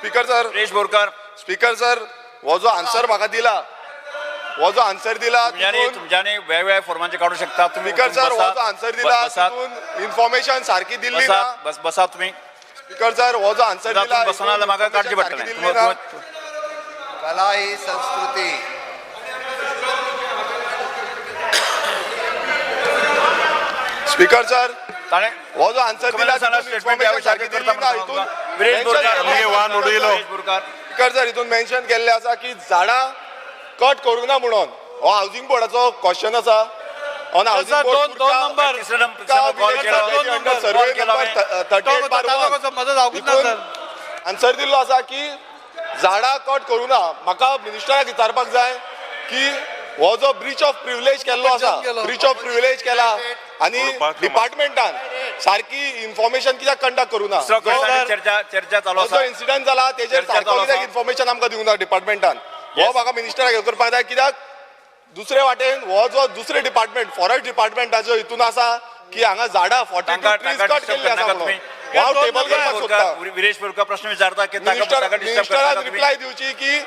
Speaker sir. Suresh Borkar. Speaker sir, हो जो answer म्हाका दिला, हो जो आन्सर दिला, तुमच्यांनी तितून तुमच्यांनी वेगवेगळ्या फॉर्मांचे काडू शकता तुम्ही. स्पीकर सर, हो बसा. जो आन्सर दिला बसात. तितून इन्फॉर्मेशन सारकी दिल्ली ना. बसात, बस, बसा तुम्ही. स्पीकर सर, हो जो आन्सर तुम्ही दिला, बसना जाल्यार म्हाका काडचें सारकी पडटलें. दिल्ली ना. कला ही संस्कृती. स्पीकर सर, ताणें हो जो आन्सर दिला सांगला तितून स्टेटमेंट इन्फॉर्मेशन सारकी करता दिल्ली ना. हितून विरेश बोरकार. तुगे वान उडयलो. विरेश बोरकार. स्पीकर सर, हितून मेन्शन केल्लें आसा की झाडां कट करूंक ना म्हणून. हो हावसिंग बोर्डाचो क्वेश्चन आसा on housing sir, board. दोन दोन नंबर. तिसरो नंबर कॉल केला. दोन नंबर. सर्वे कॉल केला नंबर हांवें. 38/1. कसो म्हजो जावकूच ना सर. आन्सर दिल्लो आसा की झाडां कट करूं ना. म्हाका मिनिस्टराक विचारपाक जाय की हो जो ब्रीच ऑफ प्रिविलेज केल्लो आसा, ब्रीच ऑफ प्रिविलेज केला आनी डिपार्टमेंटान सारकी इन्फॉर्मेशन कित्याक कंडक्ट करूं ना? दुसरो क्वेश्चन, चर्चा चर्चा चालू जो आसा. इन्सिडंट जाला तेजेर चर्चा सारको चालू कित्याक आसा. इन्फॉर्मेशन आमकां दिवंक ना डिपार्टमेंटान? हो म्हाका मिनिस्टराक हें करपाक जाय, कित्याक दुसरे वाटेन हो जो दुसरे डिपार्टमेंट, फॉरेस्ट डिपार्टमेंटाचो हितून आसा की हांगा झाडां 42 तांकां ट्रीज तांकां कट डिस्टर्ब केल्ली आसा करनाका म्हणून. तुम्ही. हो हांव टेबल करपाक सोदता. विरेश बोरकार प्रश्न विचारता की ताका मिनिस्टर ताका डिस्टर्ब मिनिस्टरान करनाका तुम्ही. रिप्लाय दिवची की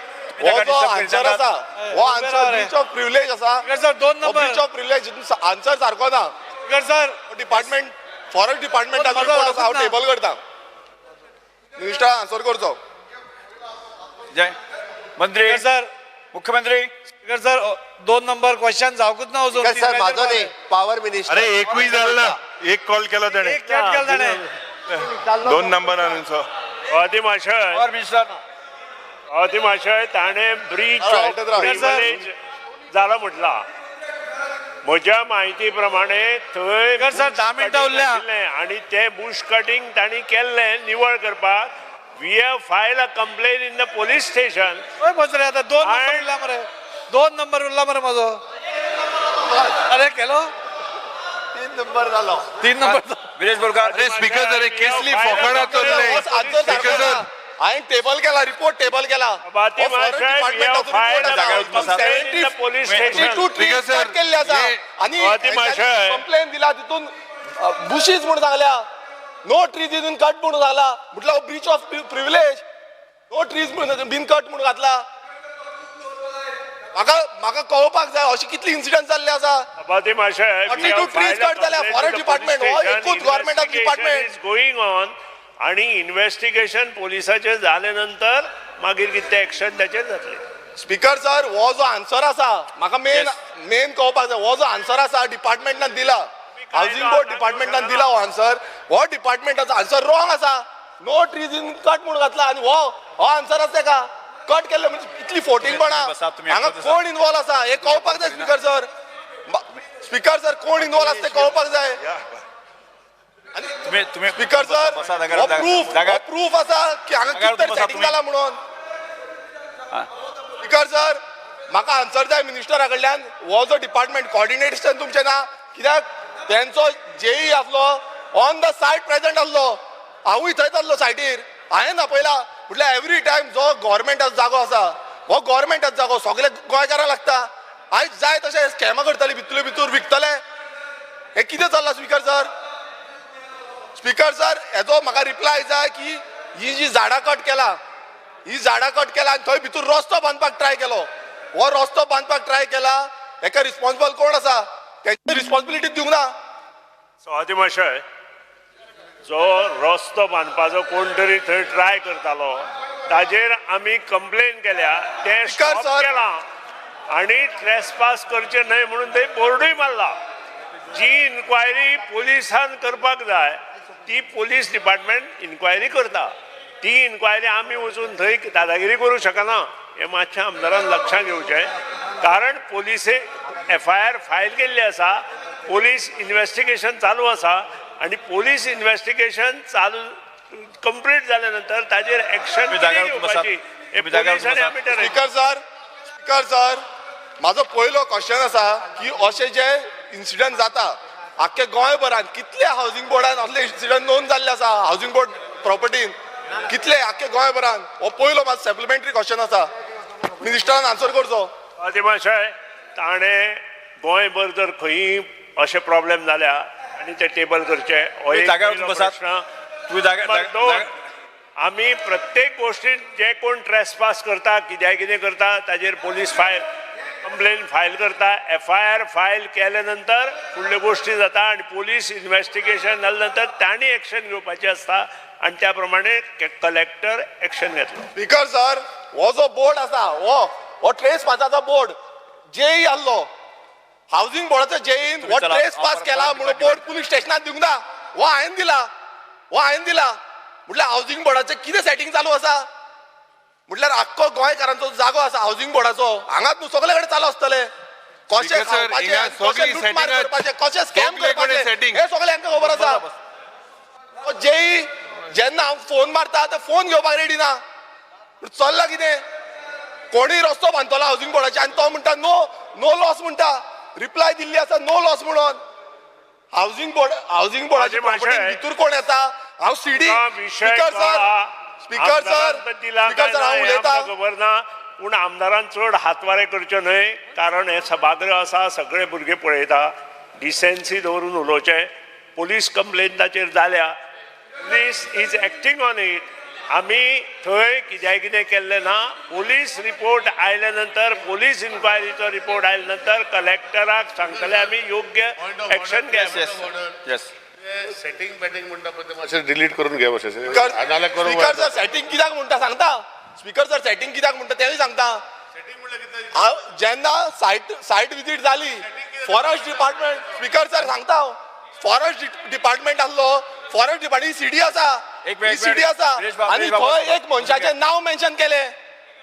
हो ताका जो disturb answer करनाकात. आसा, हो आन्सर ब्रीच ऑफ प्रिविलेज आसा. स्पीकर सर, दोन हो number. Breach of privilege answer सारको ना. स्पीकर सर, डिपार्टमेंट, फॉरेस्ट डिपार्टमेंटाचो म्हजो रिपोर्ट आसा, हांव ना. टेबल करता. मिनिस्टरान आन्सर करचो. जय मंत्री. स्पीकर सर, मुख्यमंत्री. स्पीकर सर, दोन नंबर क्वेश्चन जावकूच ना अजून. स्पीकर सर, माझो न्ही, पावर मिनिस्टर. अरे, एकूय जाल ना. एक कॉल केला त्याने. एक कॅट केला ताणें. दोन नंबर आणून. अतिमाशय. Power minister. अतिमाशय, ताणें ब्रीच हय, ऑफ आयकत राव. प्रिव्हिलेज जाला म्हटला. म्हज्या म्हायती प्रमाणे थंय सर, bush 10 मिनटां cutting उरल्या. आशिल्लें आनी तें बुश कटिंग तांणी केल्लें निवळ करपाक. We have file a complain in the police station. ओय बस रे, आता दोन नंबर उरला मरे, दोन नंबर उरला मरे म्हजो. अरे केलो. तीन नंबर झालो. तीन नंबर. विरेश बोरकार. अरे स्पीकर सर, केसली फोकाणां चल्ले. आन्सर स्पीकर सारको सर. ना. हांवें टेबल केला, रिपोर्ट टेबल केला. बाती हो फॉरेस्ट माशय, we have डिपार्टमेंटाचो file report a आसा. जाग्यार बसात. Complain in the police station. 72 trees Speaker sir, cut केल्ले आसा आनी अति माशय. कंप्लेन दिला तितून बुशीज म्हूण सांगल्या, नो ट्रीज इजून कट म्हूण सांगला. म्हटल्यार हो breach of privilege. No trees been cut म्हूण घातला. म्हाका म्हाका कळोवपाक जाय अशे कितले इन्सिडंट जाल्ले आसा. बाती माशय, 42 trees cut जाल्या, forest department, हो एकूच गव्हर्नमेंटाचो department. Is going on आणि इन्व्हेस्टिगेशन पोलिसाचें जाले नंतर मागीर कितें एक्शन ताचेर जातलें. स्पीकर सर, हो जो आन्सर आसा, म्हाका मेन मेन कळोवपाक जाय, हो जो आन्सर आसा डिपार्टमेंटान दिला, हावसिंग बोर्ड डिपार्टमेंटान दिला हो आन्सर, हो डिपार्टमेंटाचो आन्सर रॉंग आसा. नो ट्रीज इन कट म्हणून घातला आनी हो हो आन्सर आसा तेका कट केल्ले म्हणजे इतली फोटिंगपणा. बसात तुम्ही, हांगा एकूच आसा. कोण इनवॉल्व आसा हें कळपाक जाय स्पीकर सर. स्पीकर सर, कोण इनवॉल्व आसा तें कळपाक जाय. तुम्ही तुम्ही स्पीकर सर, बसा जाग्यार. हो प्रूफ, जाग्यार. हो प्रूफ आसा की हांगा जाग्यार कितें तरी बसा सेटिंग तुमी. जाला म्हणून. स्पीकर सर, म्हाका आन्सर जाय मिनिस्टरा कडल्यान. हो जो डिपार्टमेंट कॉर्डिनेशन तुमचें ना कित्याक? तेंचो जेई आसलो, ऑन the site प्रेझेंट आसलो. हांवूय थंयच आसलो सायटीर. हांवें आपयला. म्हटल्यार एवरी टायम जो गव्हर्मेंटाचो जागो आसा, हो गव्हर्मेंटाचो जागो सगळे गोंयकारांक लागता. आयज जाय तशें स्कॅमां करतले, भितूर भितूर विकतले. हें कितें चल्लां स्पीकर सर? स्पीकर सर, हेजो म्हाका रिप्लाय जाय की ही जी झाडां कट केला, ही झाडां कट केला आनी थंय भितर रस्तो बांदपाक ट्राय केलो, हो रस्तो बांदपाक ट्राय केला, हेका रिस्पॉन्सिबल कोण आसा? तेची रिस्पॉन्सिबिलिटी दिवंक ना. स्वाती माशय, जो रस्तो बांदपाचो कोण तरी थंय ट्राय करतालो, ताजेर आमी कंप्लेन केल्या, तें स्पीकर स्टॉप सर. केलां आनी ट्रेसपास करचें न्हय म्हणून थंय बोर्डूय मारला. जी इन्क्वायरी पुलिसान करपाक जाय ती पोलीस डिपार्टमेंट इन्क्वायरी करता. ती इन्क्वायरी आमी वचून थंय दादागिरी करूंक शकना, हें मातशें आमदारान लक्षांत घेवचें, कारण पोलिसे एफआयआर फायल केल्ली आसा, पोलीस इन्वेस्टिगेशन चालू आसा आनी पोलीस इन्वेस्टिगेशन चालू कंप्लीट जाल्या नंतर ताजेर एक्शन तुम्ही जाग्यार वचून बसात. घेवपाची हें तुम्ही जाग्यार वचून पोलिसांनी बसात. आमी ठरयलें. स्पीकर सर, स्पीकर सर, म्हाजो पयलो क्वेश्चन आसा की अशे जे इन्सिडंट जाता आख्खे गोंयभरान, कितले हावसिंग बोर्डान असले इन्सिडंट नोंद जाल्ले आसा? हावसिंग बोर्ड प्रॉपर्टीन कितले आख्खे गोंयभरान? हो पयलो म्हाजो सप्लिमेंटरी क्वेश्चन आसा. मिनिस्टरान आन्सर करचो. अतिमाशय, ताणें गोंयभर जर खंयी अशे प्रॉब्लेम जाल्या आनी ते टेबल करचे, हो तुम्ही एक जाग्यार वचून पयलो बसात. प्रश्न. तुम्ही जाग्यार नंबर दोन. आमी प्रत्येक गोष्टीत जे कोण ट्रेसपास करता, कित्याक कितें करता, ताजेर पोलीस फायल कंप्लेन फायल करता. एफआयआर फायल केल्या नंतर फुडल्यो गोष्टी जाता आनी पोलीस इन्वेस्टिगेशन जाल्या नंतर तांणी एक्शन घेवपाची आसता आनी त्या प्रमाणे कलेक्टर एक्शन घेतलो. स्पीकर सर, हो जो बोर्ड आसा हो ट्रेस पासाचो बोर्ड जेई आहलो हावसिंग बोर्डाचो जेईन हो ट्रेस पास केला म्हणून बोर्ड पुलीस स्टेशनात दिवंक ना. हो हांवें दिला, हो हांवें दिला. म्हटल्यार हावसिंग बोर्डाचें कितें सेटींग चालू आसा? म्हटल्यार आख्खो गोंयकारांचो जागो आसा हावसिंग बोर्डाचो, हांगाच न्हू सगळे कडेन चालू आसतलें. कशें खावपाचें, कशें लुटमार करपाचें, कशें स्कॅम करपाचें हें सगळें हांकां खबर आसा. जेई जेन्ना हांव फोन मारता ते फोन घेवपाक रेडी ना. चल्ला कितें? कोणूय रस्तो बांदतलो हावसिंग बोर्डाचे आनी तो म्हणटा नो नो लॉस म्हणटा. रिप्लाय दिल्ली आसा नो लॉस म्हणून. हावसिंग बोर्ड, हावसिंग बोर्डाची प्रॉपर्टी भितूर कोण येता? हांव CD speaker sir, speaker sir, speaker sir हांव उलयतां. खबर ना, पूण आमदारान चड हातवारे करचे न्हय, कारण हें सभागृह आसा, सगळे भुरगे पळयता. डिसेन्सी दवरून उलोवचें. पोलीस कंप्लेन ताचेर जाल्या, police is acting on it. आमी थंय कित्याक कितें केल्लें ना. पोलीस रिपोर्ट आयल्या नंतर, पोलीस इन्क्वायरीचो रिपोर्ट आयल्या नंतर कलेक्टराक सांगतले आमी योग्य एक्शन घे. सेटिंग बॅटिंग म्हणटा पळय तें मातशें डिलीट करून घे मातशें. स्पीकर सर, सेटिंग कित्याक म्हणटा सांगता? स्पीकर सर, सेटिंग कित्याक म्हणटा तेंय सांगता. हांव जेन्ना सायट विजीट जाली फॉरेस्ट डिपार्टमेंट, स्पीकर सर सांगता, फॉरेस्ट डिपार्टमेंट आहलो, फॉरेस्ट डिपार्टमेंट ही सीडी आसा, ही सीडी आसा आनी थंय एक मनशाचें नांव मेन्शन केलें,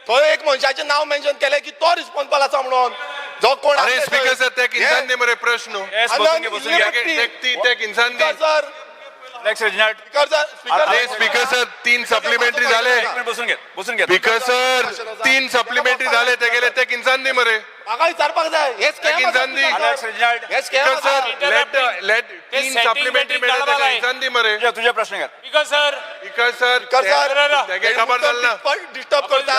थंय एक मनशाचें नांव मेन्शन केलें की तो रिस्पॉन्सिबल आसा म्हणून. जो कोण अरे स्पीकर सर, ते इंसान दी मरे प्रश्न. सर स्पीकर सर, 3 सप्लिमेंटरी झाले. स्पीकर सर, 3 सप्लिमेंटरी झाले ते गेले. ते इंसान दी मरे. म्हाका विचारपाक जाय. हे स्कॅम स्पीकर सर, 3 सप्लिमेंटरी मेळ्ळे तेका इंसान दी मरे. तुझे प्रश्न घे. स्पीकर सर, स्पीकर सर, तेगे खबर जाल ना. डिस्टर्ब करता.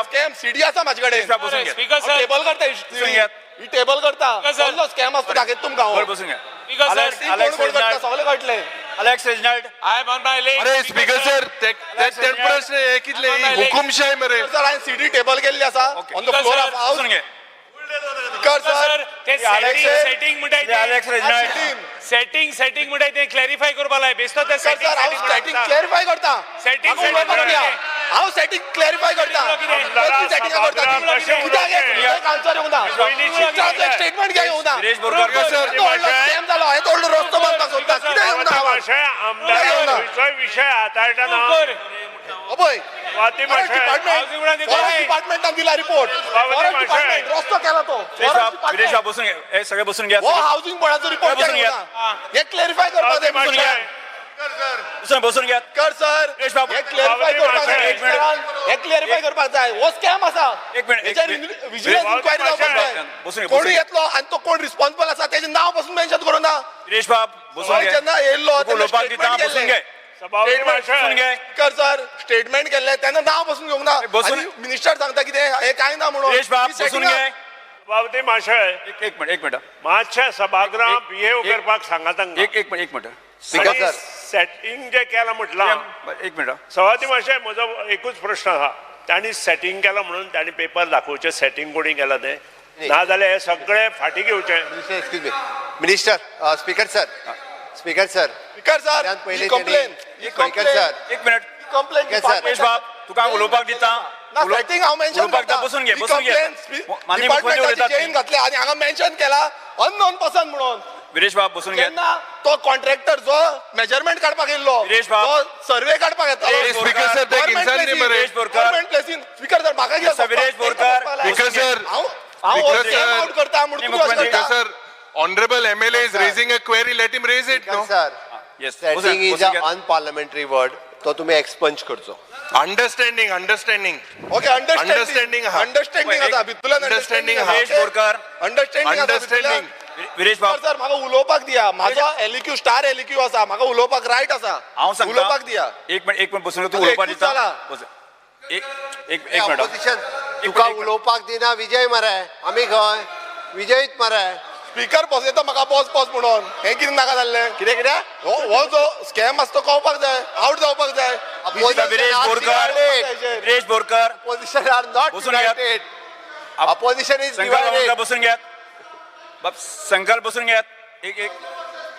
स्कॅम सीडी आसा माझे कडेन. स्पीकर सर, टेबल करता, ही टेबल करता. कसलो स्कॅम आसता दाखयता तुमकां. बसून घे. सगळे कळटले. Alex Reginald, I am on my leg. अरे स्पीकर सर, ते प्रश्न हे कितले हुकुमशाय मरे. सर, हांवें सीडी टेबल केल्ली आसा on the floor of house. Speaker sir, ते सेटिंग म्हणटाय, सेटिंग सेटिंग म्हणटाय ते क्लॅरिफाय करपा लाय. बेश्टो ते सेटिंग सेटिंग क्लॅरिफाय करता. सेटिंग हांव सेटिंग क्लॅरिफाय करता. सेटिंग करता कित्याक एक आन्सर येवंक ना, स्टेटमेंट घे येवंक ना. स्कॅम जालो, हें व्हडलो रस्तो बांदपाक सोदता, कितें येवंक ना. विशय हाताळटना अभय डिपार्टमेंटान दिला रिपोर्ट. फॉरेस्ट डिपार्टमेंट रस्तो केला तो. बसून घे, सगळे बसून घ्या. हो हावसिंग बोर्डाचो रिपोर्ट हे क्लॅरिफाय करपाक जाय. बसून घ्या. कर सर, हे क्लॅरिफाय करपाक जाय. हे क्लॅरिफाय करपाक जाय. हो स्कॅम आसा, हेचेर विजिलन्स इन्क्वायरी जावपाक जाय. कोण येतलो आनी तो कोण रिस्पॉन्सिबल आसा तेजें नांव पसून मेन्शन करूं ना. विरेश बाब बसून घे. जेन्ना येयल्लो तेन्ना बसून घे. स्पीकर सर, स्टेटमेंट केल्लें तेन्ना नांव पसून घेवंक ना. मिनिस्टर सांगता कितें हें कांय ना म्हणून. बसून घे. बाबती माशय, एक मिनिट, एक मिनिट. मातशें सभागृहांत बिहेव करपाक सांगा तांकां. एक एक मिनिट, एक मिनिट. स्पीकर सर, सेटिंग जे केलां म्हटलां, एक मिनिट. सभापती माशय, म्हजो एकूच प्रश्न आसा, तांणी सेटिंग केलां म्हणून तांणी पेपर दाखोवचें सेटिंग कोणी केलां तें, ना जाल्यार हे सगळें फाटीं घेवचें. Minister, speaker sir, speaker sir, speaker sir, complain, speaker sir, एक मिनिट. कंप्लेन. विरेश बाब, तुका उलोवपाक दिता. सेटिंग हांव मेन्शन करता. बसून घे, बसून घे. डिपार्टमेंटाची चेन घातल्या आनी हांगा मेन्शन केला अननोन पर्सन म्हणून. विरेश बाब बसून घे. जेन्ना तो कॉन्ट्रॅक्टर जो मेजरमेंट काडपाक येयल्लो, जो सर्वे काडपाक येतालो, स्पीकर सर, ते इंसान दी मरे. गव्हर्नमेंट प्लेसीन. स्पीकर सर, म्हाका कितें विरेश बोरकर. स्पीकर सर, हांव आउट करता म्हणून तुमी अशें स्पीकर करता. Sir, honourable MLA is raising a query, let him raise it. No sir, setting is a unparliamentary word, तो तुम्ही एक्सपंज करचो. Understanding, understanding, okay, understanding, understanding आसा भितूल्यान. Understanding, Viresh Borkar. Understanding, understanding. Viresh बाब सर, म्हाका उलोवपाक दिया. म्हाजो एलइक्यू, स्टार एलइक्यू आसा, म्हाका उलोवपाक रायट आसा. हांव सांगता, उलोवपाक दिया. एक मिनिट, एक मिनिट बसून तूं उलोवपाक दिता. एक एक एक मिनिट. तुका उलोवपाक दिना विजय मरे, आमी खंय विजयत मरे. स्पीकर बसयता म्हाका बॉस बॉस म्हणून हें कितें नाका जाल्लें. कितें कितें हो जो स्कॅम आसा तो कळपाक जाय, आउट जावपाक जाय. Viresh Borkar, Viresh Borkar, opposition are not united, opposition is divided. बसून घेयात बाब, संकल्प बसून घेयात. एक एक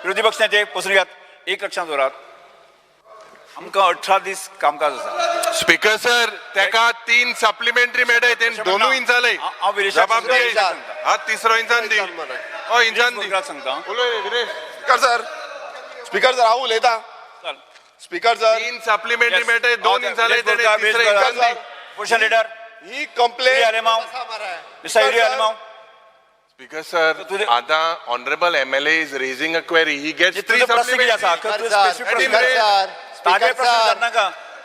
विरोधी पक्ष नेते बसून घेयात. एक लक्षात दवरात, आमकां 18 दीस कामकाज आसा. स्पीकर सर, तेका 3 सप्लिमेंटरी मेळटाय, तें दोनूय इंचालय. हांव विरेशाक जबाब दी. हा तिसरो इंचान दी. हय इंचान दी. सांगता. उलय Viresh. Speaker sir, speaker sir हांव उलयतां. स्पीकर सर, 3 सप्लिमेंटरी मेळटाय, 2 इंचालय, तिसरो इंचान दी. ऑपोजिशन लिडर ही complain. Mister Speaker sir, आता honourable MLA is raising a query. He gets 3 supplementary.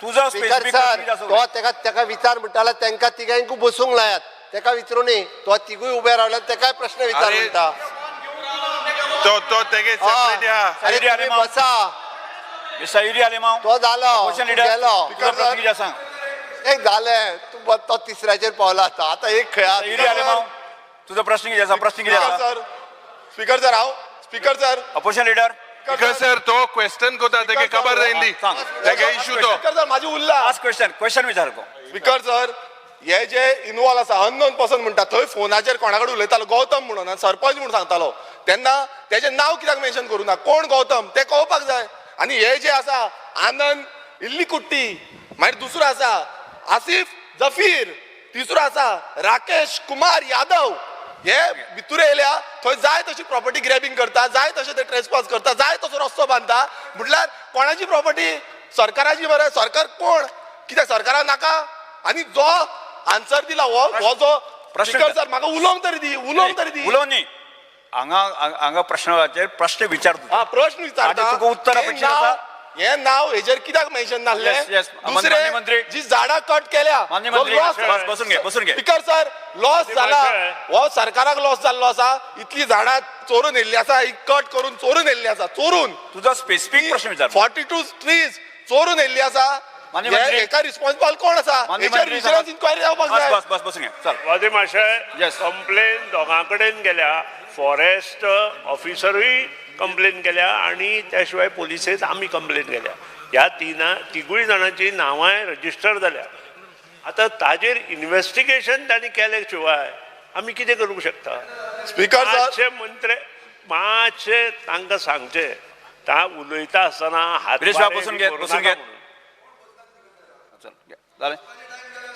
तुझो स्पीकर सर, तो तेका तेका विचार म्हणटालो, तेंका तिगांकूय बसूंक लायात. तेका विचारू न्ही, तो तिगूय उबे रावले, तेकाय प्रश्न विचार म्हणटा. तो तो तेगे सेपरेट आहा. अरे तुम्ही बसा. तो जालो, गेलो. एक जालें, तूं तो तिसऱ्याचेर पावला आतां. आतां एक खेळा. तुझो प्रश्न कितें आसा? प्रश्न कितें आसा? स्पीकर सर, हांव speaker sir, opposition leader. Speaker sir, तो क्वेश्चन कोता तेगे खबर जायली, तेगे इशू तो. स्पीकर सर, म्हाजी उरला लास्ट क्वेश्चन, क्वेश्चन विचार. स्पीकर सर, हे जे इनवॉल्व आसा अननोन पर्सन म्हणटा, थंय फोनाचेर कोणा कडेन उलयतालो गौतम म्हणून आनी सरपंच म्हणून सांगतालो, तेन्ना तेजें नांव कित्याक मेन्शन करूं ना? कोण गौतम तें कळपाक जाय. आनी हे जे आसा आनंद इल्लीकुट्टी, मागीर दुसरो आसा आसिफ जफीर, तिसरो आसा राकेश कुमार यादव, हे भितूर येयल्या थंय जाय तशी प्रॉपर्टी ग्रॅबिंग करता, जाय तशें ते ट्रेसपास करता, जाय तसो रस्तो बांदता. म्हटल्यार कोणाची प्रॉपर्टी? सरकाराची मरे. सरकार कोण? कित्याक सरकाराक नाका? आनी जो आन्सर दिला हो जो स्पीकर सर, म्हाका उलोवंक तरी दी, उलोवंक तरी दी. उलोवंक न्ही, हांगा हांगा प्रश्नाचेर प्रश्न विचार. हा, प्रश्न विचारता. तुका उत्तर अपेक्षीत आसा. हे नाव हेजेर कित्याक मेन्शन नासलें? दुसरें, जी झाडां कट केल्या, बसून घे, बसून घे. स्पीकर सर, लॉस जाला, हो सरकाराक लॉस जाल्लो आसा. इतली झाडां चोरून येयल्ली आसा, ही कट करून चोरून येयल्ली आसा, चोरून. तुजो स्पेसिफीक प्रश्न विचार. 42 ट्रीज चोरून येयल्ली आसा. एका रिस्पॉन्सिबल कोण आसा? हेचेर विजिलन्स इन्क्वायरी जावपाक जाय. बस बस, बसून घे. चल वादी माशे, कंप्लेन दोगां कडेन गेल्या, फॉरेस्ट ऑफिसरूय कंप्लेन केल्या आनी त्या शिवाय पोलिसेंत आमी कंप्लेन केल्या. ह्या तिगूय जाणांची नांवांय रजिस्टर जाल्या. आतां ताजेर इन्वेस्टिगेशन तांणी केले शिवाय आमी कितें करूंक शकता? स्पीकर सर, मातशे मंत्री मातशे तांकां सांगचें, ता उलयता आसतना हात बसून घे, बसून घे.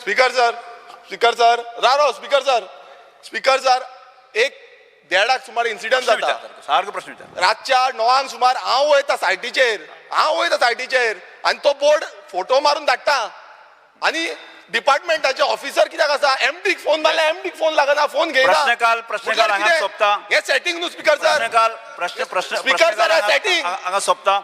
स्पीकर सर, स्पीकर सर, राव स्पीकर सर, स्पीकर सर, एक 1.5 सुमार इन्सिडंट जाता. सारको प्रश्न विचार. रातच्या 9 सुमार हांव वयता सायटीचेर, हांव वयता सायटीचेर आनी तो बोर्ड फोटो मारून धाडटा. आनी डिपार्टमेंटाचे ऑफिसर कित्याक आसा? एमडीक फोन मारल्यार एमडीक फोन लागना, फोन घेयना. प्रश्नकाल, प्रश्नकाल हांगा सोंपता. हें सेटींग न्हू स्पीकर सर. प्रश्नकाल, प्रश्न प्रश्न स्पीकर सर, हें सेटींग हांगा सोंपता.